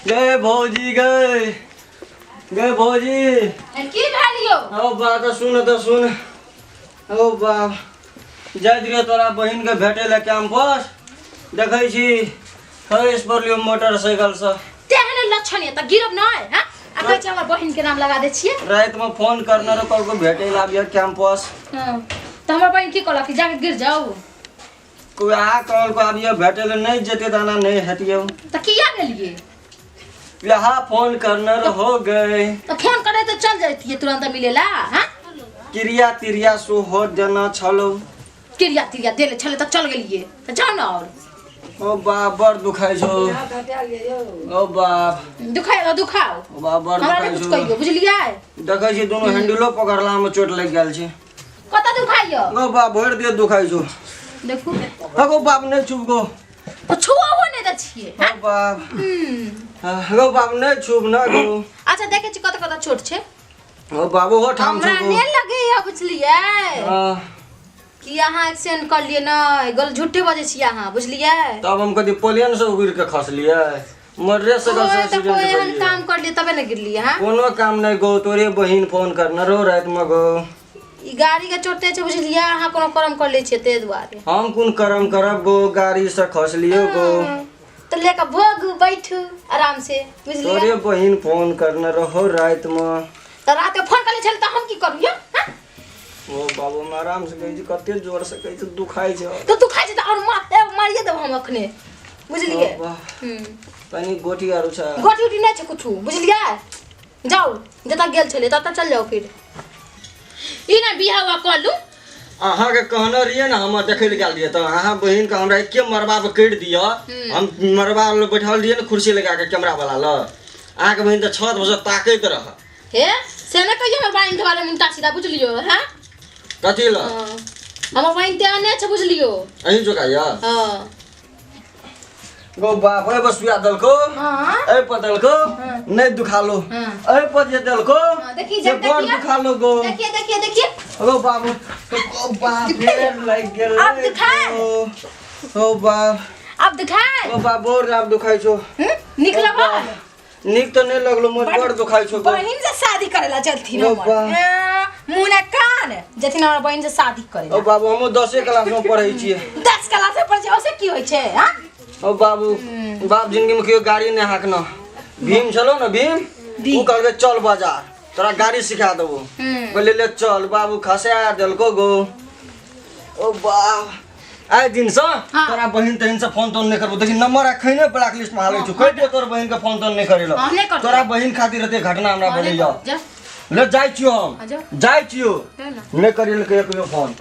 गए भौजी गए गए भौजी। की भेल यौ? ओ बा तऽ सुन, तऽ सुन। ओ बाप, जाइत रहियो तोरा बहिनके भेटै लए कैंपस, देखै छी खसि पड़लियो मोटरसाइकिलसँ। तेहन लक्षण ये तऽ गिरब नहि हैं? आ कहै छै हमर बहिन के नाम लगा दै छियै। रातिमे फोन करने रहो, कहलको भेटै लए आबियह कैंपस। हाँ, तऽ हमर बहिन की कहलक कि जाके गिर जाउ? कोइ आ कहलको आबियह भेटै लए, नहि जेतै तऽ एना नहि हेतियौ। तऽ किया गेलियै? यहाँ फोन करने रहो गए। तऽ फोन करे तऽ चल जैतियै तुरंत मिलेला। हाँ, क्रिया तिरिया सेहो देना छलौ। क्रिया तिरिया देले छलै तऽ चल गेलियै, तऽ जाउ ने आओर। ओ बाप, बड़ दुखाइ छौ। ओ बाप। दुखाइ तऽ दुखाओ। ओ बाप, बड़ हमरा नहि दुखाइ कुछ छौ। कहियो, बुझलियै? देखै छी, दुनू हैंडलो पकड़ला मे चोट लागि गेल छै। कतऽ दुखाइयो? गो बाप, भरि देह दुखाइ छौ। देखू। गो बाप, नहि छुब गो। तऽ छुअहो नहि दै छियै। गो बाप, गो बाप, नहि छुब ना गो। अच्छा, देखै छी कतऽ कतऽ चोट छै। ओ बाबू हो ठाम हमरा छौ गो। नहि लगैया, बुझलियै? हाँ। कि अहाँ एक्सीडेंट कर लिए? नहि, गल झूठे बजै छियै अहाँ, बुझलियै? तब हम कथी प्लेन से उड़ि के खसलियै? मोटरे साइकिल से कोइ तऽ कोइ एक्सीडेंट एहन भेलियै। काम कर लिए तबे ने गिरलियै। हाँ। कोनो काम नहि गो, तोरे बहिन फोन करने रहो रातिमे गो। ई गाड़ी के चोटे छै, बुझलियै? अहाँ कोनो कर्म कर लै छियै ताहि दुआरे। हम कोन कर्म करब गो? गाड़ी से खसलियो गो। तऽ लेके भोगू, बैठू आराम से, बुझलियै? तोरे बहिन फोन करने रहो रातिमे। तऽ रात के फोन करले छलै तऽ हम की करू यौ? हाँ? ओ बाबू, हम आराम से कहै छी, कते जोर से कहै छी, दुखाइ छै। तऽ दुखाइ छै तऽ आओर मारिए देब हम अखने, बुझलियै? ओ वाह। हम्म। कनि गोटी आरू छै? गोटी उटी नहि छै कुछू, बुझलियै? जाउ, जतऽ गेल छलियै ततऽ चल जाउ। फिर ई ने बियाह उआ कऽ लू। अहाँके कहने रहियै ने, हम देखै लए गेल रहियै तऽ अहाँ बहिनके हमरा एके मरबा पर करि दिअ। हम मरबा लग बैठल रहियै ने कुर्सी लगा के कैमरा वाला लग, अहाँके बहिन तऽ छत पर से ताकैत रहए। हे, से नहि कहियो हमर बहिन के बारे में उल्टा सीधा, बुझलियो? हैं? कथी लए? हाँ। हमर बहिन ते आने छै, बुझलियो? अहीं चोका यऽ। हाँ। गो बाप, एहि पर सुया देलको। हाँ। एहि पर देलको, नहि दुखालो। हाँ। एहि पर जे देलको हाँ, देखी से जब बड़ देखिए। दुखालो गो। देखिए, देखिए, देखिए। गो बाबू, गो बाप रे, लागि गेल। आब दुखाय? ओ बाप। आब दुखाय? ओ बाप, बड़ आब दुखाइ छौ। हम्म? नीक लगल? नीक तऽ नहि लगलो, मोर बड़ दुखाइ छौ गो। बहिन से शादी करेला चलथिन। ओ हमर बा। ए, मुँह ना कान जथिन हमर बहिन से शादी करेला। ओ बाबू, हमहूँ दसे क्लास में पढ़ै छियै। 10 क्लास में पढ़ै छै, ओसे की होइ छै? हाँ। ओ बाबू, बाप जिंदगी में केओ गाड़ी नहि हाँकनो। भीम छलो ने भीम, भीम। ओ कहलकै चल बाजार, तोरा गाड़ी सिखा देबो। बोले ले चल बाबू, खसा देलको गो। ओ बाप, आइ दिनसँ तोरा बहिन तहिन से फोन तोन नहि करबो। देखी, नंबर अखने ब्लैक लिस्ट में हालै छु। कहि दियो तोर बहिन के फोन तोन नहि करे। हाँ, नहि करबै। तोरा बहिन खातिर एते घटना हमरा हाँ, भेलै नहि यऽ। करब, जा। ले जाइ छियो हम। हाँ, जाओ। जाइ छियो। जाओ ने। नहि करी लए कहियो फोन।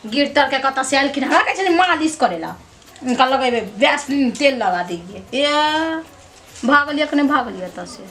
गिर तर के कतऽ से एलखिन। हमरा कहै छलै मालिश करेला, हुनका लगेबै वैसलीन तेल लगा दैयै। ए, भागलियै, अखने भागलियै एतऽ से।